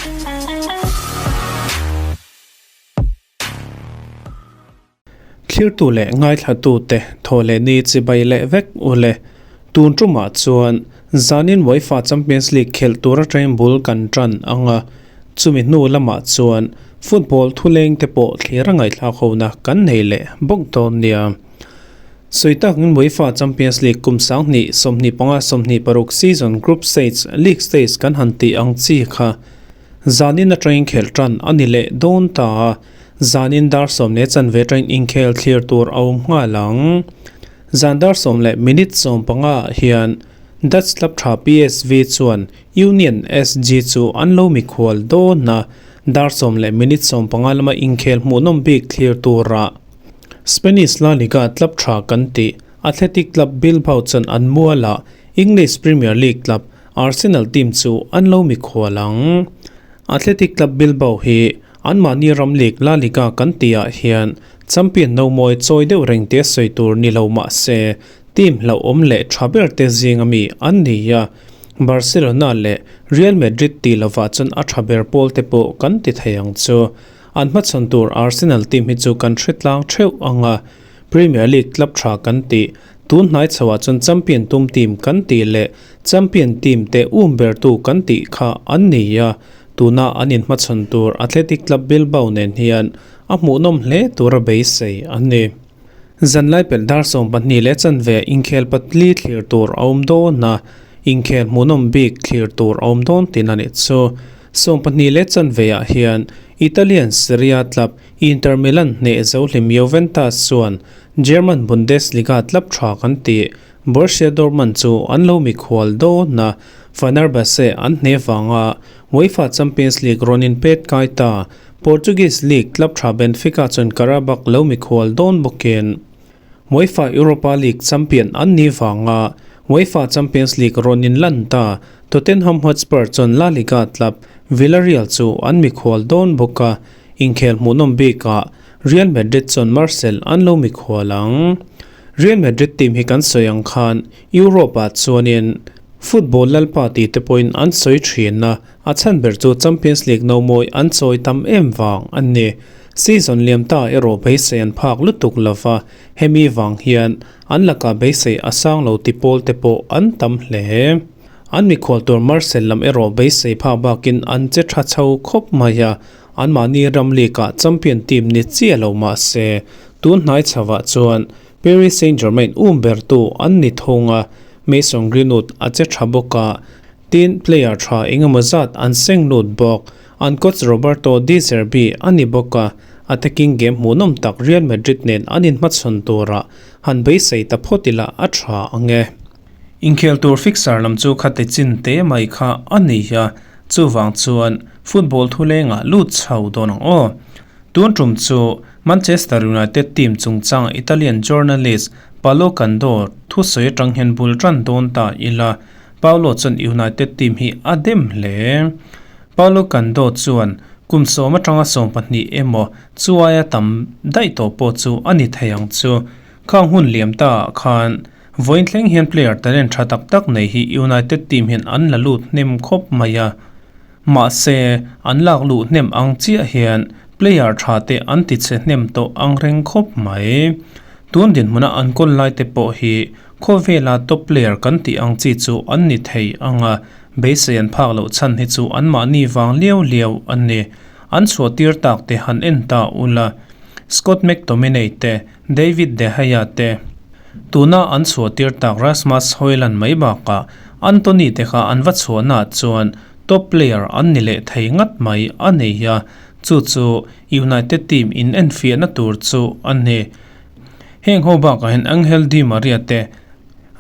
Thlirtu leh ngaithlatute thaw leh ni chibai leh vek u le. Tun tumah chuan zanin UEFA Champions League khelh tur atangin bul kan tan ang a, chumi hnu lamah chuan football thuleng te pawh thlir a ngaihthlak hona kan nei leh bawk dawn nia. Sawi takin UEFA Champions League kum 20 25 26 season group stage league stage kan han tih ang chi kha Zanin atangin khelh tan a ni leh dawn ta a, zanin dar sawm leh chanve atangin inkhel thlir tur a awm nghal ang. Zan dar sawm leh minute 15 ah hian Dutch club tha PSV chuan Union SG chu an lo mikhual dawn a, dar sawm leh minute 15 lama inkhel hmuhnawm bik thlir turah Spanish La Liga club tha kan tih Athletic Club Bilbao chuan an mualah English Premier League club Arsenal team chu an lo mikhual ang. Athletic Club Bilbao hi anmahni ram league La Liga kan tihah hian champion no mawi chawi deuh reng tia sawi tur ni lo mah se team hlauhawm leh tha ber te zinga mi an ni a, Barcelona leh Real Madrid tih lovah chuan a tha ber pawl te pawh kan ti thei ang chu. An hmachhawn tur Arsenal team hi chu kan hre tlang theuh ang a, Premier League club tha kan tih tun hnai chhoah chuan champion tum team kan tih leh Champion team te um bertu kan tih kha an ni a, tuna an inhmachhawn tur Athletic Club Bilbao nen hian a hmuhnawm hle tura beisei an ni. Zanlai pelh dar 12 leh chanve inkhel patli thlir tur a awm dawn a, inkhel hmuhnawm bik thlir tur a awm dawn tin a nih chu. 12 leh chanve ah hian Italian Serie A club Inter Milan hneh zo hlim Juventus chuan German Bundesliga club tha kan tih Borussia Dortmund chu an lo mikhual dawn a, Fenerbahce an hne vanga UEFA Champions League rawn inpet kai ta. Portuguese League club tha Benfica chuan Qarabag lo mikhual dawn bawkin UEFA Europa League champion an ni vanga UEFA Champions League rawn inlan ta. Tottenham Hotspur chuan La Liga club Villarreal chu an mikhual dawn bawk a, inkhel hmuhnawm bikah Real Madrid chuan Marseille an lo mikhual ang. Real Madrid team hi kan sawi ang khan Europe ah chuanin football lalpa tih te pawhin an sawi thin a, a chhan ber chu Champions League no mawi an chawi tam em vang a ni. Season liam ta erawh beisei an phak lutuk lova, hemi vang hian an lakah beisei a sang lo ti pawl te pawh an tam hle. An mikhual tur Marseille lam erawh beisei phak bakin an che tha chho khawp mai a, Anmahni ram league-ah champion team ni chiah lo mah se, tun hnai chhovah chuan Paris Saint-Germain um bertu an ni thung a, Mason Greenwood a che tha bawk a, tin player tha engemaw zat an seng lut bawk. An coach Roberto De Zerbi a ni bawk a, attacking game hmuhnawm tak Real Madrid nen an inhmachhawn turah han beisei ta phawt ila a tha ang e. Inkhel tur fixer lam chu khati chin te mai kha a ni a, chuvang chuan football thulengah lut chho dawn ang aw. Tun tum chu Manchester United team chungchang Italian journalist Paolo Cando thusawi atang hian bul tan dawn ta ila, Paolo chuan United team hi a dem hle. Paolo Cando chuan kum 10 atanga 12 emaw chuaia tam daih tawh pawh chu a ni thei ang chu. Khang hun liam ta ah khan Vawiin thleng hian player talent tha tak tak nei hi United team hian an la lut hnem khawp mai a, mahse an lak luh hnem ang chiah hian player tha te an ti chhe hnem tawh ang reng khawp mai. Tun dinhmuna an kawl lai te pawh hi khawvela top player kan tih ang chi chu an ni thei ang a, beisei an phak loh chhan hi chu anmahni vang liau liau a ni. An chhuah tir tak te han en ta ula, Scott McTominay te, David De Gea te, tuna an chhuah tir tak Rasmus Hojlund mai bakah Antony te kha an va chhuahnaah chuan top player an ni leh thei ngat mai a nei a, chu chu United team in enfiahna tur chu a ni. Heng ho bakah hian Angel Di Maria te,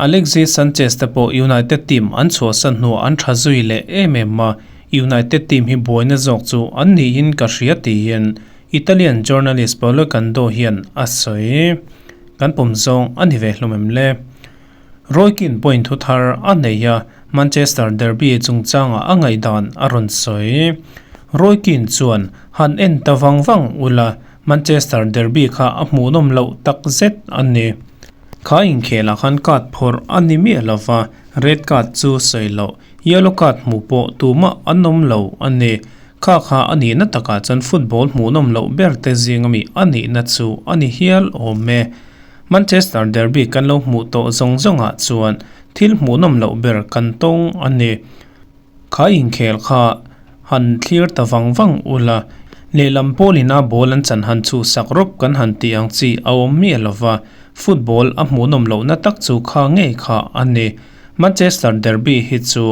Alexis Sanchez te pawh United team an chhuahsan hnuah an tha zui leh em em a, United team hi buaina zawk chu an niin ka hria tiin Italian journalist Paolo Cando hian a sawi. Kan pawm zawng a ni ve hlawm em le? Roy Keane pawhin thu thar a nei a, Manchester derby chungchangah a ngaihdan a rawn sawi. Roy Keane chuan, Han en ta vang vang ula, Manchester derby kha a hmuhnawm loh takzet a ni. Kha inkhelah khan card phawrh a ni miah lova, red card chu sawi loh, yellow card hmuh pawh tumah an awm lo a ni. Kha kha a nihna takah chuan football hmuhnawm loh ber te zing ami a nihna chu a ni hial awm e. Manchester derby kan lo hmuh tawh zawng zawngah chuan thil hmuhnawm loh ber kan tawng a ni. Kha inkhel kha han thlir ta vang vang ula, lehlam pawlina ball an chan han chhuhsak rawp kan han tih ang chi a awm miah lova, football a hmuhnawm lohna tak chu kha ngei kha a ni. Manchester derby hi chu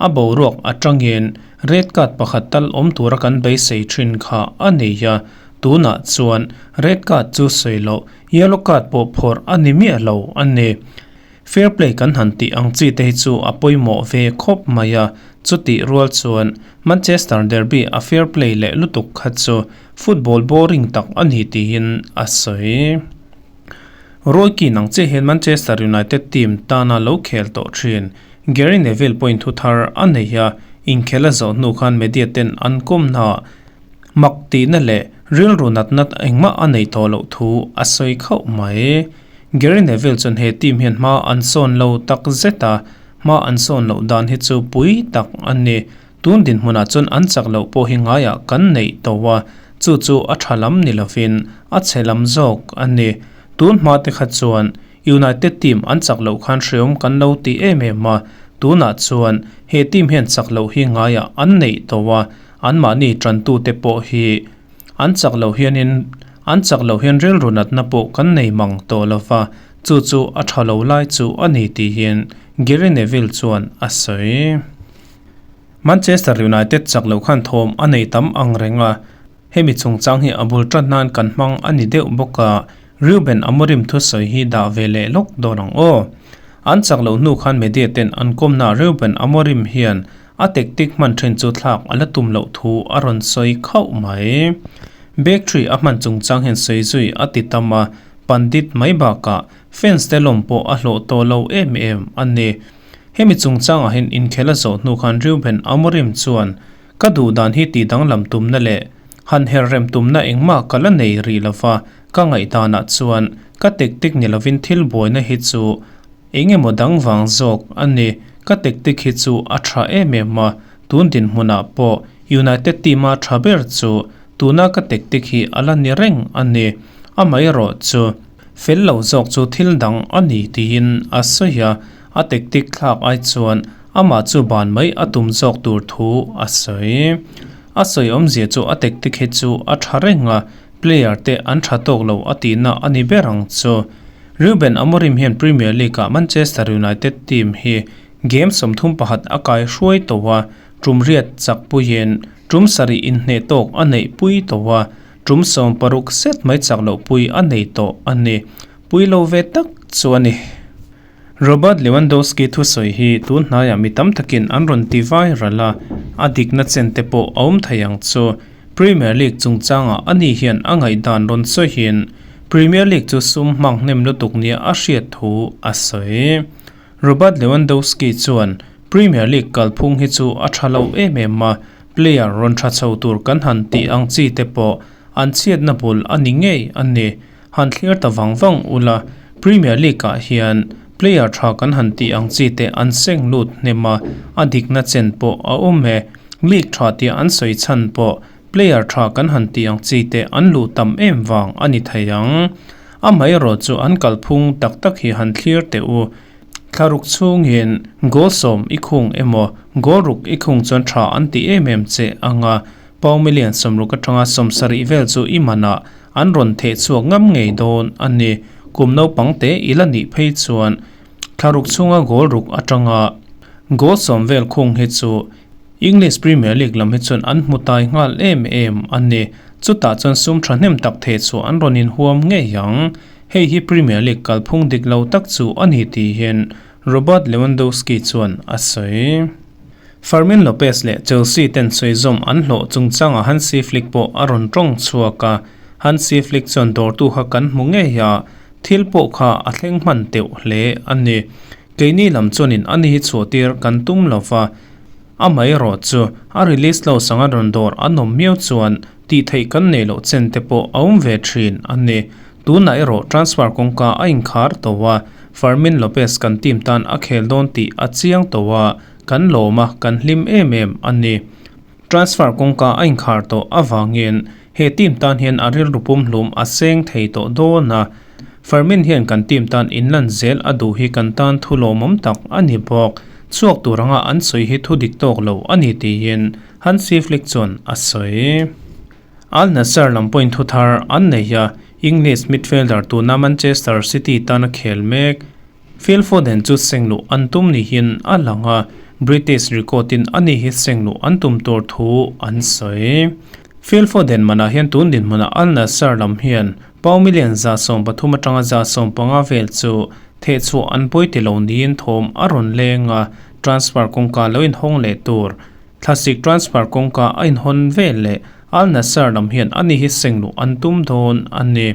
a boruak atangin red card pakhat tal awm tura kan beisei thin kha a nei a, tunah chuan red card chu sawi loh yellow card pawh phawrh a ni miah lo a ni. Fair play kan han tih ang chi te hi chu a pawimawh ve khawp mai a, chutih rual chuan Manchester derby a fair play leh lutuk kha chu football boring tak a ni tiin a sawi. Roy Keane ang chiah hian Manchester United team tana lo khel tawh thin Gary Neville pawhin thu thar a nei a, inkhel a zawh hnu khan media ten an kawmna mak tihna leh rilru natna engmah a nei tawh loh thu a sawi khauh mai. Gary Neville chuan he team hian hma an sawn lo tak zet a, hma an sawn loh dan hi chu pui tak a ni. Tun dinhmunah chuan an chak loh pawh hi ngaiah kan neih tawh a, chu chu a tha lam ni lovin a chhe lam zawk a ni. Tun hma te kha chuan United team an chak loh khan hreawm kan lo ti em em a, tunah chuan he team hian chak loh hi ngaiah an neih tawh a, anmahni tantute pawh hi An chak loh hianin an chak loh hian rilru natna pawh kan nei mang tawh lo va, chu chu a tha lo lai chu a ni tihin Gary Neville chuan a sawi. Manchester United chak loh khan thawm a nei tam ang reng a, hemi chungchang hi a bul tan nan kan hmang a ni deuh bawk a, Ruben Amorim thusawi hi dah ve leh lawk dawn ang aw. An chak loh hnu khan media ten an kawmna Ruben Amorim hian A tactic hman then chu thlak a la tum loh thu a rawn sawi khauh mai. Bakery a hman chungchang hian sawi zui a ti tam a, pandit mai bakah fans te lawm pawh a hlawh tawh lo em em a ni. Hemi chungchangah hian inkhel a zawh hnu khan Reuben Amorim chuan, Ka duh dan hi tih danglam tumna leh han her rem tumna engmah ka la nei rih lova, ka ngaihdanah chuan ka tactic ni lovin thil buaina hi chu Eng emaw dang vang zawk a ni, ka tactic hi chu a tha em em a, tun dinhmunah pawh United team a tha ber chu tuna ka tactic hi a la ni reng a ni, amaherawh chu fel lo zawk chu thil dang a ni tiin a sawi a, a tactic thlak ai chuan amah chu ban mai a tum zawk tur thu a sawi. A sawi awmzia chu a tactic hi chu a tha reng a, player te an tha tawk lo a tihna a ni ber ang chu. Ruben Amorim hian Premier League-ah Manchester United team hi game 31 a kai hruai tawh a, tum riat chak puiin tum sarih inhneh tawk a neih pui tawh a, tum 16 set mai chak loh pui a nei tawh a ni. Pui lo ve tak chu a ni. Robert Lewandowski thusawi hi tun hnaiah mi tam takin an rawn ti viral a, a dikna chen te pawh a awm thei ang chu. Premier League chungchangah ani hian a ngaihdan rawn sawihin Premier League chu sum hmang hnem lutuk nia a hriat thu a sawi. Robert Lewandowski chuan, Premier League kalphung hi chu a tha lo em em a, player rawn tha chho tur kan han tih ang chi te pawh an chhiatna bul a ni ngei a ni. Han thlir ta vang vang ula, Premier League-ah hian player tha kan han tih ang chi te an seng lut hnem a, a dikna chen pawh a awm e. League tha tia an sawi chhan pawh player tha kan han tih ang chi te an luh tam em vang a ni thei ang. Amaherawh chu an kalphung tak tak hi han thlir teh u. Thlaruk chhungin goal sawm i khung emaw goal ruk i khung chuan tha an ti em em che ang a, Pau million 60 atanga 70 vel chu i manah an rawn theh chhuak ngam ngei dawn a ni. Kum naupang te i la nih phei chuan thlaruk chhunga goal ruk atanga goal sawm vel khung hi chu English Premier League lam hi chuan an hmu tai nghal em em a ni. Chutah chuan sum thahnem tak theh chhuah an rawn inhuam ngei ang. Hei hi Premier League kalphung dik lo tak chu a ni tihin Robert Lewandowski chuan a sawi. Fermin Lopez leh Chelsea ten sawi zawm an hlawh chungchangah Hansi Flick pawh a rawn tawng chhuak a, Hansi Flick chuan dawrtu kha kan hmu ngei a, thil pawh kha a thleng hman teuh hle a ni. Keini lam chuanin ani hi chhuahtir kan tum lo va, amaherawh chu a release lo sanga rawn dawr an awm miau chuan tih theih kan neih loh chen te pawh a awm ve thin a ni. Tunah erawh transfer kawngka a inkhar tawh a, Fermin Lopez kan team tan a khel dawn tih a chiang tawh a, kan lawm a, kan hlim em em a ni. Transfer kawngka a inkhar tawh avangin he team tan hian a rilru pumhlum a seng thei tawh dawn a. Fermin hian kan team tan inlan zel a duh hi kan tan thu lawmawm tak a ni bawk. Chhuak tur anga an sawi hi thu dik tawk lo a ni tiin Hansi Flick chuan a sawi. Al Nassr lam pawhin thu thar an nei a, English midfielder tuna Manchester City tana khel mek Phil Foden chu sengluh an tum niin a lang a, British record-in ani hi sengluh an tum tur thu an sawi. Phil Foden manah hian tun dinhmunah Al Nassr lam hian pound million 130 atanga 150 vel chu thehchhuah an pawi ti lo niin thawm a rawn leng a, transfer kawngka lo inhawng leh tur thlasik transfer kawngka a inhawn vel leh Al Nassr lam hian ani hi sengluh an tum dawn a ni.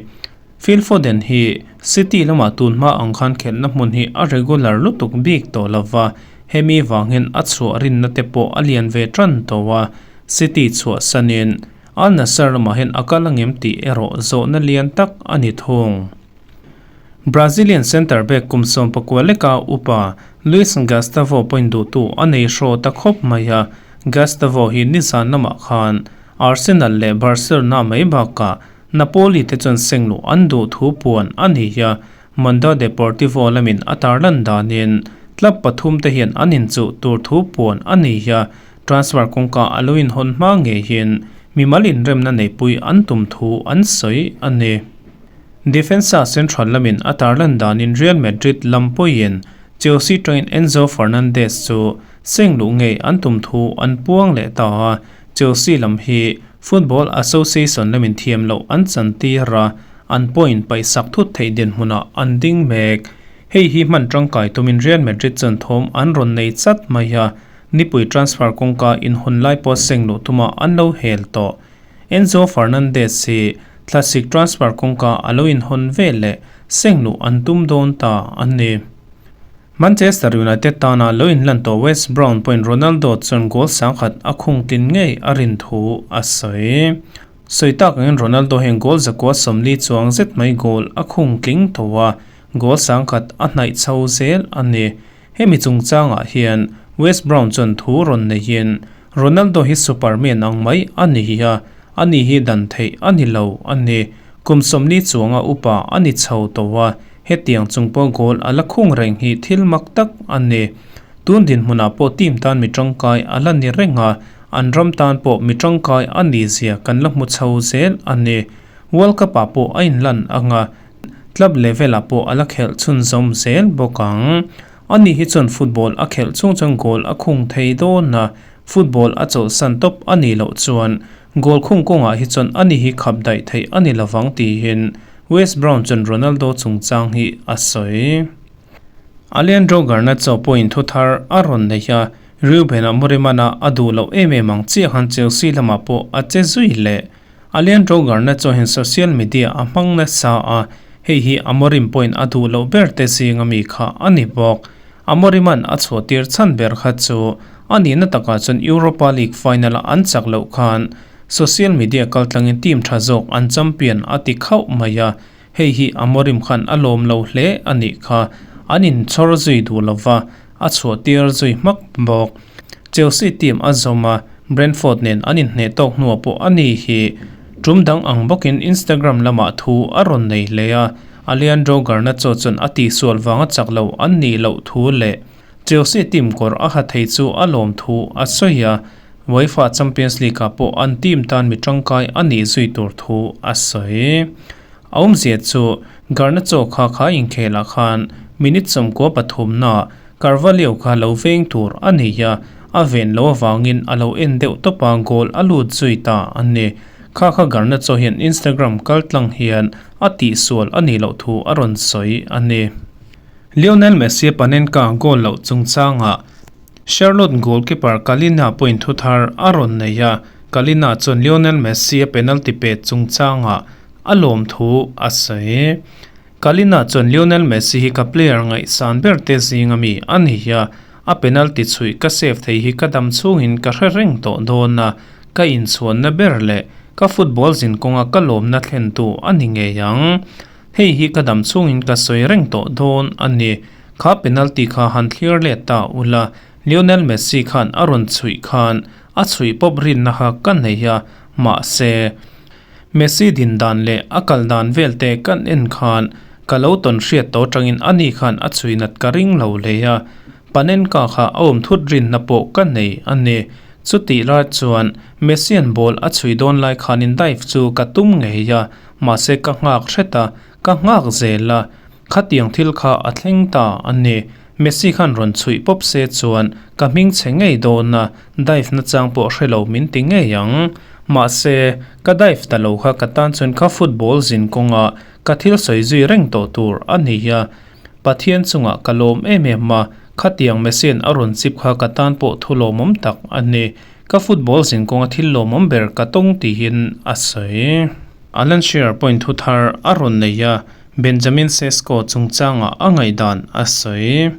Phil Foden hi City lamah tunhma ang khan khelhna hmun hi a regular lutuk bik tawh lova, hemi vangin a chhuah rinna te pawh a lian ve tan tawh a, City chhuahsanin Al Nassr lamah hian a kal angem tih erawh zawhna lian tak a ni thung. Brazilian centre back kum 19 leka upa Luiz Gustavo pawhin duhtu a nei hraw ta khawp mai a, Gustavo hi nizan lamah khan Arsenal leh Barcelona mai bakah Napoli te chuan sengluh an duh thu puan a ni a, Mundo Deportivo lamin a tarlan danin club pathum te hian an inchuh tur thu puan a ni a, transfer kawngka a lo inhawn hma ngeiin mimal inremna neipui an tum thu an sawi a ni. Defensa central lamin a tarlan danin Real Madrid lam pawhin Chelsea tangin Enzo Fernandez chu sengluh ngei an tum thu an puang leh ta a, Chelsea lam hi Football Association lamin thiam loh an chantir a, an point paihsak thut theih dinhmunah an ding mek. Hei hi hman tangkai tumin Real Madrid chuan thawm an rawn nei chat mai a, nipui transfer kawngka inhawn lai pawh seng luh tumah an lo hel tawh. Enzo Fernandez hi thlasik transfer kawngka a lo inhawn vel leh seng luh an tum dawn ta a ni. Manchester United tana lo inlan tawh Wes Brown pawhin Ronaldo chuan goal 10,000 a khung tlin ngei a rin thu a sawi. Sawi tak angin Ronaldo hian goal 140 chuang zet mai goal a khung tling tawh a, goal 10,000 a hnaih chho zel a ni. Hemi chungchangah hian Wes Brown chuan thu rawn neihin Ronaldo hi Superman ang mai a ni a, ani hi dan theih a ni lo a ni. Kum 40 chuanga upa a ni chho tawh a, Hetiang chung pawh goal a la khung reng hi thil mak tak a ni. Tun dinhmunah pawh team tan mi tangkai a la ni reng a, an ram tan pawh mi tangkai a ni zia kan la hmu chho zel a ni. World Cup ah pawh a inlan ang a, club level ah pawh a la khelh chhunzawm zel bawk ang. Ani hi chuan football a khelh chung chuan goal a khung thei dawn a, football a chawlhsan tawp a nih loh chuan goal khung kawngah hi chuan ani hi khap daih theih a ni lovang tiin Wes Brown chuan Ronaldo chungchang hi a sawi. Alejandro Garnacho pawhin thu thar a rawn nei a, Ruben Amorim-a a duh loh em em ang chiah khan Chelsea lamah pawh a che zui leh. Alejandro Garnacho hian social media a hmang nasa a, hei hi Amorim pawhin a duh loh ber te zinga mi kha a ni bawk. Amorim-a'n a chhuahtir chhan ber kha chu a nihna takah chuan Europa League final-a an chak loh khan Social media kaltlangin team tha zawk an champion a ti khauh mai a, hei hi Amorim khan a lawm lo hle a nih kha. An inchhawr zui duh lova, a chhuahtir zui hmak bawk. Chelsea team a zawm a, Brentford nen an inhneh tawk hnuah pawh a ni hi tum dang ang bawkin Instagram lamah thu a rawn nei hle a, Alejandro Garnacho chuan a tihsual vanga chak lo an nih loh thu leh Chelsea team kawr a ha thei chu a lawm thu a sawi a, UEFA Champions League ah pawh an team tan mi tangkai a nih zui tur thu a sawi. A awmzia chu Garnacho kha kha inkhelah khan minute 93 na Carvalho kha lo veng tur a ni a, a ven lo avangin a lo en deuh tawp a goal a lut zui ta a ni. Kha kha Garnacho hian Instagram kaltlang hian a tihsual a nih loh thu a rawn sawi a ni. Lionel Messi Panenka goal loh chungchangah Charlotte goalkeeper Kalina pawhin thu thar a rawn nei a, Kalina chuan Lionel Messi a penalty pet chungchangah a lawm thu a sawi. Kalina chuan Lionel Messi hi ka player ngaihsan ber te zinga mi a ni a, a penalty chhuih ka save thei hi ka dam chhungin ka hre reng tawh dawn a, ka inchhuanna ber leh ka football zin kawnga ka lawmna thlentu a ni ngei ang. Hei hi ka dam chhungin ka sawi reng tawh dawn a ni. Kha penalty kha han thlir let ta ula, Lionel Messi khan a rawn chhuih khan a chhuih pawp rinna kha ka nei a, mahse, Messi din dan leh a kal dan vel te kan en khan ka lo tawn hriat tawh atangin ani khan a chhui nat ka ring lo hle a, Panenka kha a awm thut rinna pawh ka nei a ni. Chutih lai chuan Messi-a'n ball a chhui dawn lai khanin dive chu ka tum ngei a, mahse ka nghak hret a, ka nghak zel a, khatiang thil kha a thleng ta a ni. Messi khan rawn chhuih pawp se chuan ka hming chhe ngei dawn a, dive nachang pawh hre lo min ti ngei ang. Mahse, ka dive ta lo kha ka tan chuan ka football zin kawnga ka thil sawi zui reng tawh tur a ni a. Pathian chungah ka lawm em em a, khatiang Messia'n a rawn chip kha ka tan pawh thu lawmawm tak a ni. Ka football zin kawnga thil lawmawm ber ka tawng tihin a sawi. Alan Shearer pawhin thu thar a rawn nei a, Benjamin Sesko chungchangah a ngaihdan a sawi.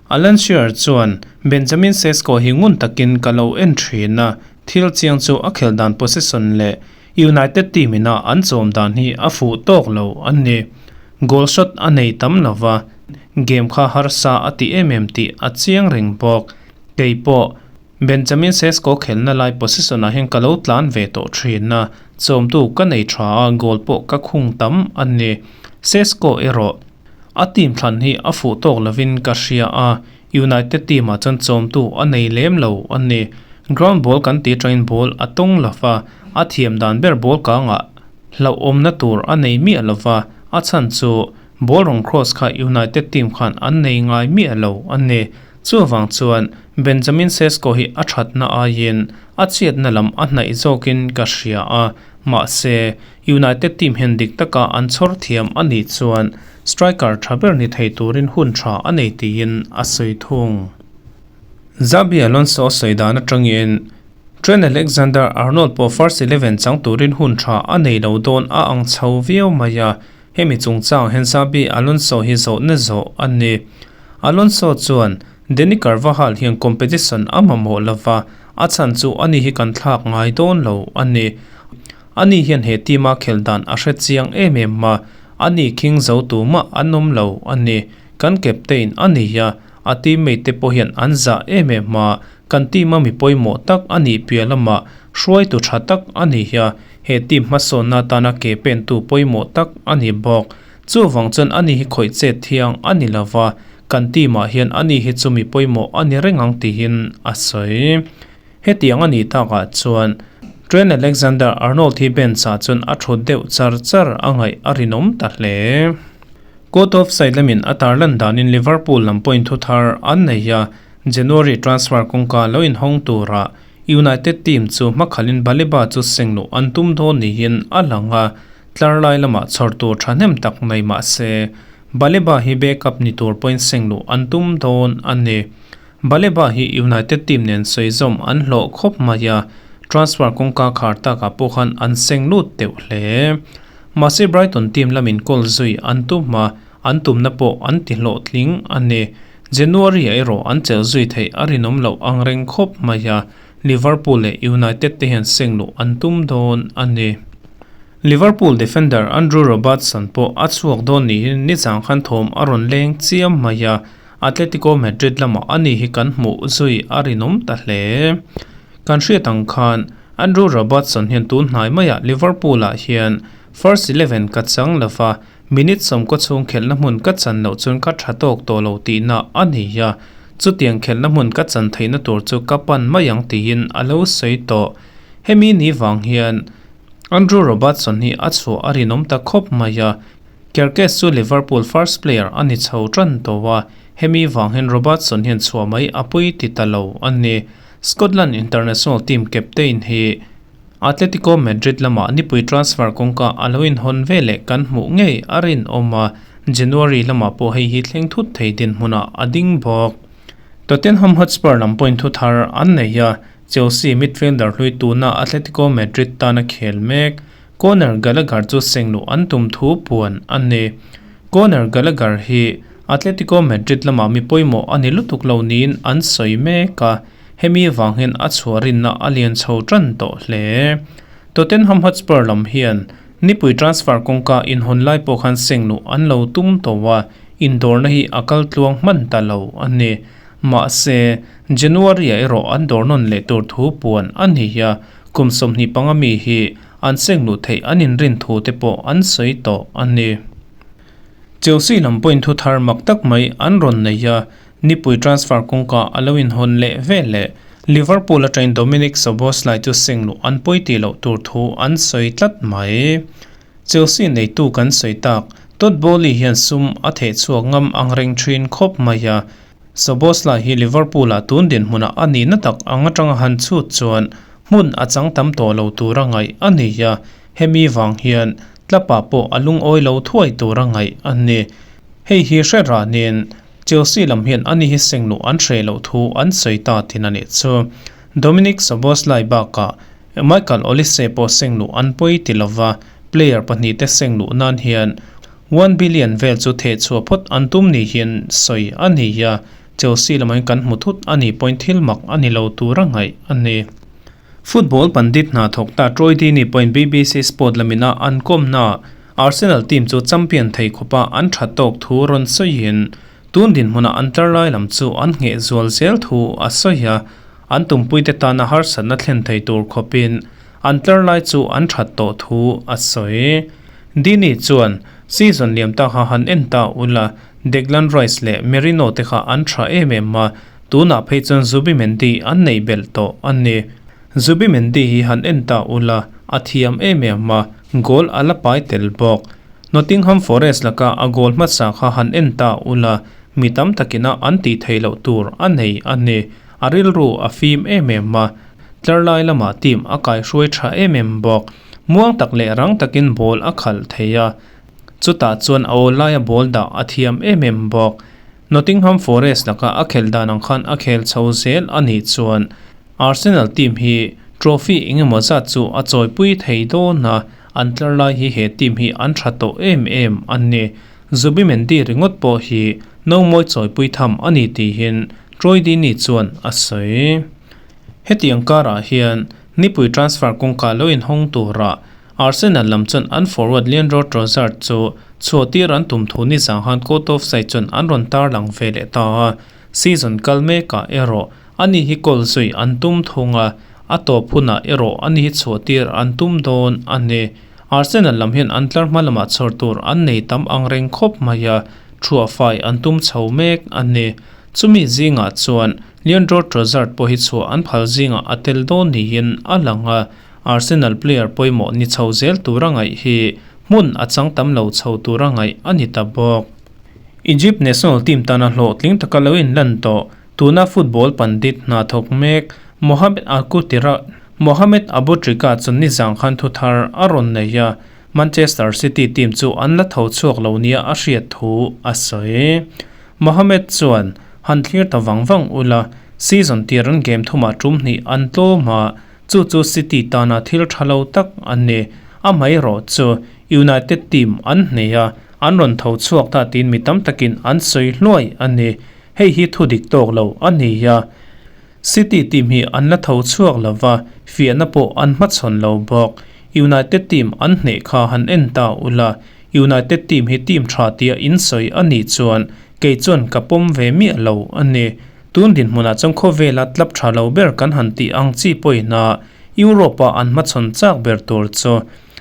Alan Shearer chuan, Benjamin Sesko hi ngun takin ka lo en thin a, thil chiang chu a khelh dan possession leh United team ina an chawm dan hi a fuh tawk lo a ni. Goal shot a nei tam lo va, game kha harsa a ti em em tih a chiang reng bawk. Kei pawh Benjamin Sesko khelhna lai position ah hian ka lo tlan ve tawh thin a, chawmtu ka nei tha a, goal pawh ka khung tam a ni. Sesko erawh a team thlan hi a fuh tawk lovin ka hria a, United team ah chuan chawmtu a nei lem lo a ni. Ground ball kan tih atangin ball a tawng lo va, a thiam dan ber ball kangah hlauhawmna tur a nei miah lo va, a chhan chu ball rawn cross kha United team khan an nei ngai miah lo a ni. Chuvang chuan Benjamin Sesko hi a thatna aiin a chhiatna lam a hnaih zawkin ka hria a, mahse United team hian dik taka an chhawr thiam a nih chuan striker tha ber ni thei turin hun tha a nei tiin a sawi thung. Xabi Alonso a sawi dan atangin Trent Alexander-Arnold pawh first eleven chang turin hun tha a nei lo dawn a ang chho viau mai a, Hemi chungchang hian Xabi Alonso hi zawhna zawh a ni. Alonso chuan, Dani Carvajal hian competition a mamawh lova, a chhan chu ani hi kan thlak ngai dawn lo a ni. Ani hian he team a khelh dan a hre chiang em em a, ani khing zo tu mah an awm lo a ni. Kan captain a ni a, a teammate te pawh hian an zah em em a, kan team a mi pawimawh tak a nih piah lamah hruaitu tha tak a ni a, He team hmasawnna atana ke pentu pawimawh tak a ni bawk. Chuvang chuan ani hi khawih chet thiang a ni lo va, kan team ah hian ani hi chu mi pawimawh a ni reng ang tiin a sawi. Hetiang a nih takah chuan Trent Alexander-Arnold hi bench ah chuan a thut deuh char char a ngaih a rinawm ta hle. Court of side lamin a tarlan danin Liverpool lam pawhin thu thar an nei a, January transfer kawngka lo inhawng turah United team chu hmakhalin Baleba chu sengluh an tum dawn niin a lang a, tlar lai lamah chhawr tur thahnem tak nei mah se, Baleba hi backup ni tur pawhin sengluh an tum dawn a ni. Baleba hi United team nen sawi zawm an hlawh khawp mai a, transfer kawngka khar takah pawh khan an seng lut teuh hle. Mahse Brighton team lamin goal zui an tum a, An tumna pawh an ti hlawhtling a ni. January-ah erawh an chelh zui theih a rinawm loh ang reng khawp mai a, Liverpool leh United te hian seng luh an tum dawn a ni. Liverpool defender Andrew Robertson pawh a chhuak dawn niin nizang khan thawm a rawn leng chiam mai a, Atletico Madrid lamah a ni hi kan hmuh zui a rinawm ta hle. Kan hriat ang khan Andrew Robertson hian tun hnai maiah Liverpool-ah hian first eleven ka chang lova, Minute sawmkaw chhung khelhna hmun ka chan loh chuan ka tha tawk tawh lo tihna a ni a, chutiang khelhna hmun ka chan theihna tur chu ka pan mai ang tiin a lo sawi tawh. Hemi ni vang hian Andrew Robertson hi a chhuah a rinawm ta khawp mai a, Kerkez chu Liverpool first player a ni chho tan tawh a, hemi vang hian Robertson hian chhuah mai a pui ti ta lo a ni. Scotland international team captain hi Atletico Madrid lamah nipui transfer kawngka a lo inhawn veleh kan hmuh ngei a rinawm a, January lamah pawh hei hi thleng thut thei dinhmunah a ding bawk. Tottenham Hotspur lam pawhin thu thar an nei a, Chelsea midfielder hlui tuna Atletico Madrid tana khel mek Conor Gallagher chu sengluh an tum thu puan a ni. Conor Gallagher hi Atletico Madrid lamah mi pawimawh a ni lutuk lo niin an sawi mek a, Hemi vang hian a chhuah rinna a lian chho tan tawh hle. Tottenham Hotspur lam hian nipui transfer kawngka inhawn lai pawh khan sengluh an lo tum tawh a, indawrna hi a kal tluang hman ta lo a ni. Mahse, January-ah erawh an dawr nawn leh tur thu puan a ni a, kum 25 mi hi an seng luh theih an inrin thu te pawh an sawi tawh a ni. Chelsea lam pawhin thu thar mak tak mai an rawn nei a, nipui transfer kawngka a lo inhawn leh veleh Liverpool atangin Dominik Szoboszlai chu seng luh an pawi tih loh tur thu an sawi tlat mai. Chelsea neitu kan sawi tak, Todd Boehly hian sum a theh chhuak ngam ang reng thin khawp mai a, Szoboszlai hi Liverpool-ah tun dinhmunah a nihna tak ang atanga han chhut chuan hmun a chang tam tawh lo tura ngaih a ni a, hemi vang hian tlapah pawh a lungawi lo thuai tura ngaih a ni. Hei hi hre ranin Chelsea lam hian ani hi sengluh an hreh loh thu an sawi ta thin a nih chu. Dominik Szoboszlai bakah Michael Olise pawh sengluh an pawi ti lova, player pahnihte sengluh nan hian 1 billion vel chu theh chhuah phawt an tum ni hian sawi a ni a, Chelsea lamah hian kan hmu thut a nih pawhin thil mak a ni lo tura ngaih a ni. Football pandit hna thawk ta Troy Deeney pawhin BBC Sport lamina an kawmna Arsenal team chu champion thei khawpa an tha tawk thu rawn sawiin tun dinhmunah an tlar lai lam chu an ngheh zual zel thu a sawi a, an tumpuite tana harsatna thlen thei tur khawpin an tlar lai chu an that tawh thu a sawi. Deeney chuan season liam ta kha han en ta ula Declan Rice leh Merino te kha an tha em em a, tunah phei chuan Zubimendi an nei belh tawh a ni. Zubimendi hi han en ta ula a thiam em em a, goal a la pai tel bawk. Nottingham Forest laka a goal hmasa kha han en ta ula mi tam takina an tih theih loh tur a nei a ni. A rilru a fim em em a, tlar lai lamah team a kaihruai tha em em bawk. Muang tak leh rang takin ball a khalh thei a, chutah chuan a aw laia ball dah a thiam em em bawk. Nottingham Forest laka a khelh dan ang khan a khel chho zel a nih chuan Arsenal team hi trophy engemaw zat chu a chawipui thei dawn a, an tlar lai hi he team hi an tha tawh em em a ni. Zubimendi ringawt pawh hi nomawi chawipui tham a ni tihin Troy Deeney chuan a sawi. Hetiang karah hian nipui transfer kawngka lo inhawng turah Arsenal lam chuan an forward Leandro Trossard chu chhuahtir an tum thu ni zang khan Court of Side chuan an rawn tarlang ve leh ta a, season kal mekah erawh ani hi goal zui an tum thung a, a tawp hunah erawh ani hi chhuahtir an tum dawn a ni. Arsenal lam hian an tlar hma lamah chhawr tur an nei tam ang reng khawp mai a, thuah fai an tum chho mek a ni. Chumi zingah chuan Leandro Trossard pawh hi chhuah an phal zingah a tel dawn niin a lang a, Arsenal player pawimawh ni chho zel tura ngaih hi hmun a chang tam lo chho tura ngaih a ni ta bawk. Egypt national team tana hlawhtling taka lo inlan tawh tuna football pandit hna thawk mek Mohamed Al-Kutira Mohamed Aboutrika chu nizang khan thu thar a rawn nei a, Manchester City team chu an la tho chhuak lo nia a hriat thu a sawi. Mohamed chuan, Han thlir ta vang vang ula, season tir an game thumah tum hnih an tlawm a, Chu chu City tana thil tha lo tak a ni. Amaherawh chu United team an hnei a, an rawn tho chhuak ta tiin mi tam takin an sawi hluai a ni. Hei hi thu dik tawk lo a ni a. City team hi an la tho chhuak lo va, fiahna pawh an hmachhawn lo bawk. United team an hneh kha han en ta ula, United team hi team tha tia in sawi a nih chuan kei chuan ka pawm ve miah lo a ni. Tun dinhmunah chuan khawvela tlap tha lo ber kan han tih ang chi pawhina Europe-a an hmachhawn chak ber tur chu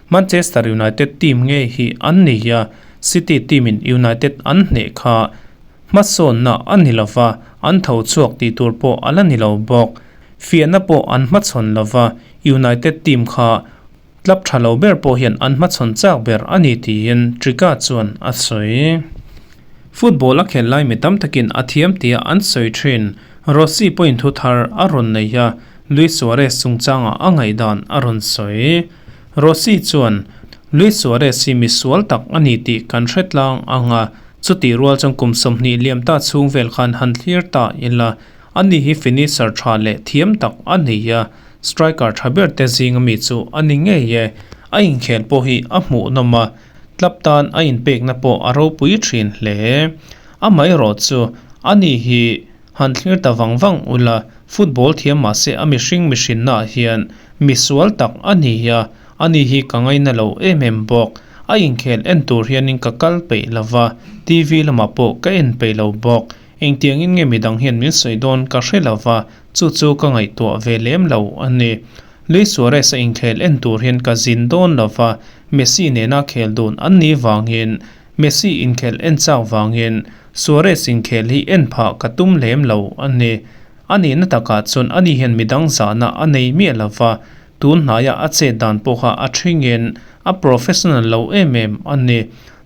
Manchester United team ngei hi an ni a, City team-in United an hneh kha hmasawnna a ni lo va, an tho chhuak tih tur pawh a la ni lo bawk. Fiahna pawh an hmachhawn lo va, United team kha tlap tha lo ber pawh hian an hmachhawn chak ber a ni tiin Trika chuan a sawi. Football a khelh lai mi tam takin a thiam tia an sawi thin. Rossi pawhin thu thar a rawn nei a, Luis Suarez chungchangah a ngaihdan a rawn sawi. Rossi chuan, Luis Suarez hi mi sual tak a ni tih kan hre tlang ang a, chutih rual chuan kum 20 liam ta chhung vel khan han thlir ta ila, ani hi finisher tha leh thiam tak a ni a, striker tha ber te zinga mi chu a ni ngei e. A inkhel pawh hi a hmuhnawm a, tlap tan a inpekna pawh a ropui thin hle. Amaherawh chu ani hi han thlir ta vang vang ula, football thiam mahse a mihring mihrinnaah hian mi sual tak a ni a, ani hi ka ngaina lo em em bawk. A inkhel en tur hianin ka kal peih lo va, TV lamah pawh ka en peih lo bawk. Engtiangin nge midang hian min sawi dawn ka hre lo va, chu chu ka ngaihtuah ve lem lo a ni. Luis Suarez a inkhel en tur hian ka zin dawn lo va, Messi nena khel dun an nih vangin, Messi inkhel en chak vangin Suarez inkhel hi en phah ka tum lem lo a ni. A nihna takah chuan ani hian midang zahna a nei miah lo va, tun hnaia a chet dan pawha a thingin a professional lo em em a ni.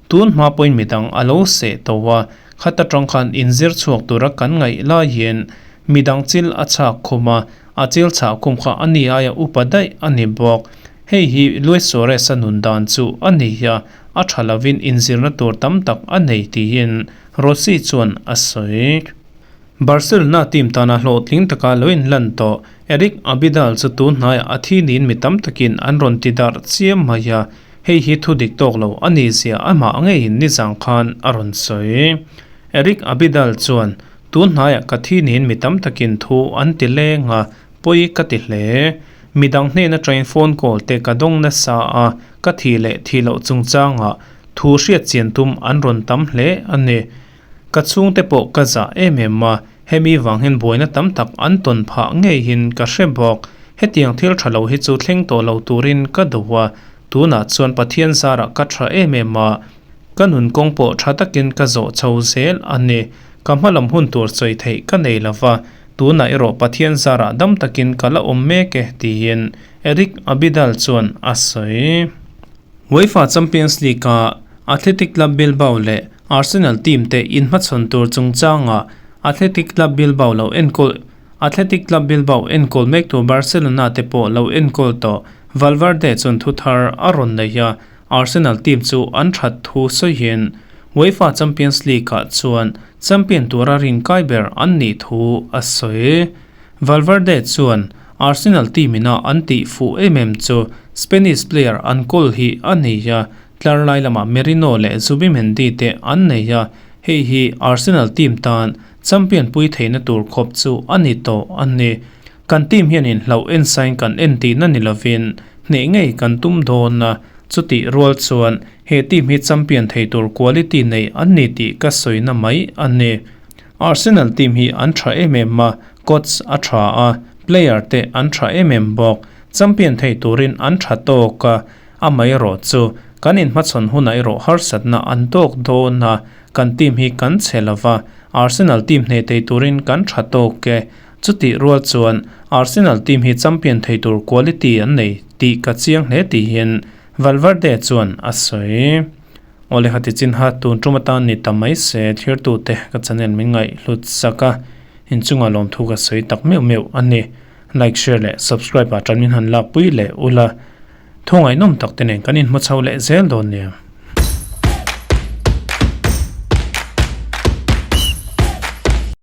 Tun hma pawhin midang a lo seh tawh a, khat atang khan inzir chhuak tura kan ngaih laiin midang chil a chhak khum a, a chil chhah khum kha a ni aia upa daih a ni bawk. Hei hi Luis Suarez-a nun dan chu a ni a, a tha lovin inzirna tur tam tak a nei tiin Rossi chuan a sawi. Barcelona team tana hlawhtling taka lo inlan tawh Eric Abidal chu tun hnaiah a thi niin mi tam takin an rawn ti darh chiam mai a, hei hi thu dik tawk lo a ni zia amah ngeiin nizang khan a rawn sawi. Eric Abidal chuan, Tun hnaiah ka thi niin mi tam takin thu an ti leng a, pawi ka ti hle. Midang hnena train phone call te ka dawng nasa a, ka thi leh thi loh chungchangah thu hriat chian tum an rawn tam hle a ni. Ka chhungte pawh ka zah em em a, hemi vang hian buaina tam tak an tawn phah ngeihin ka hre bawk. Hetiang thil tha lo hi chu thleng tawh lo turin ka duh a, tunah chuan Pathian zarah ka tha em em a, ka nun kawng pawh tha takin ka zawh chho zel a ni. Ka hmalam hun tur sawi theih ka nei lo va, tunah erawh Pathian zarah dam takin ka la awm mek e, tiin Eric Abidal chuan a sawi. UEFA Champions League-a Athletic Club Bilbao leh Arsenal team te inhmachhawn tur chungchangah Athletic Club Bilbao lo enkawl Athletic Club Bilbao enkawl mektu Barcelona te pawh lo enkawl tawh Valverde chuan thu thar a rawn nei a, Arsenal team chu an that thu sawiin UEFA Champions League-ah chuan champion tura rinkai ber an nih thu a sawi. Valverde chuan Arsenal team ina an tih fuh em em chu Spanish player an kawl hi a nei a, Tlar lai lamah Merino leh Zubimendi te an nei a, hei hi Arsenal team tan champion pui theihna tur khawp chu a ni tawh a ni. Kan team hianin hlauh en sain kan en tihna ni lovin hneh ngei kan tum dawn a, chutih rual chuan he team hi champion thei tur quality nei an ni tih ka sawina mai a ni. Arsenal team hi an tha em em a, coach a tha a, player te an tha em em bawk. Champion thei turin an tha tawk a, Amaherawh chu, kan inhmachhawn hunah erawh harsatna an tawk dawn a, kan team hi kan chhe lo va, Arsenal team hneh thei turin kan tha tawk e. Chutih rual chuan, Arsenal team hi champion thei tur quality an nei tih ka chiang hle tihin Valverde chuan a sawi. Awle hati chin ha tun tum atan ni ta mai se thirtute ka channel min ngaih hlut sak a, inchunga lawmthu ka sawi tak meuh meuh a ni. Like, share leh subscribe ah tan min han lakpui leh ula. Thu ngaihnawm tak te nen kan inhmu chho leh zel dawn nia.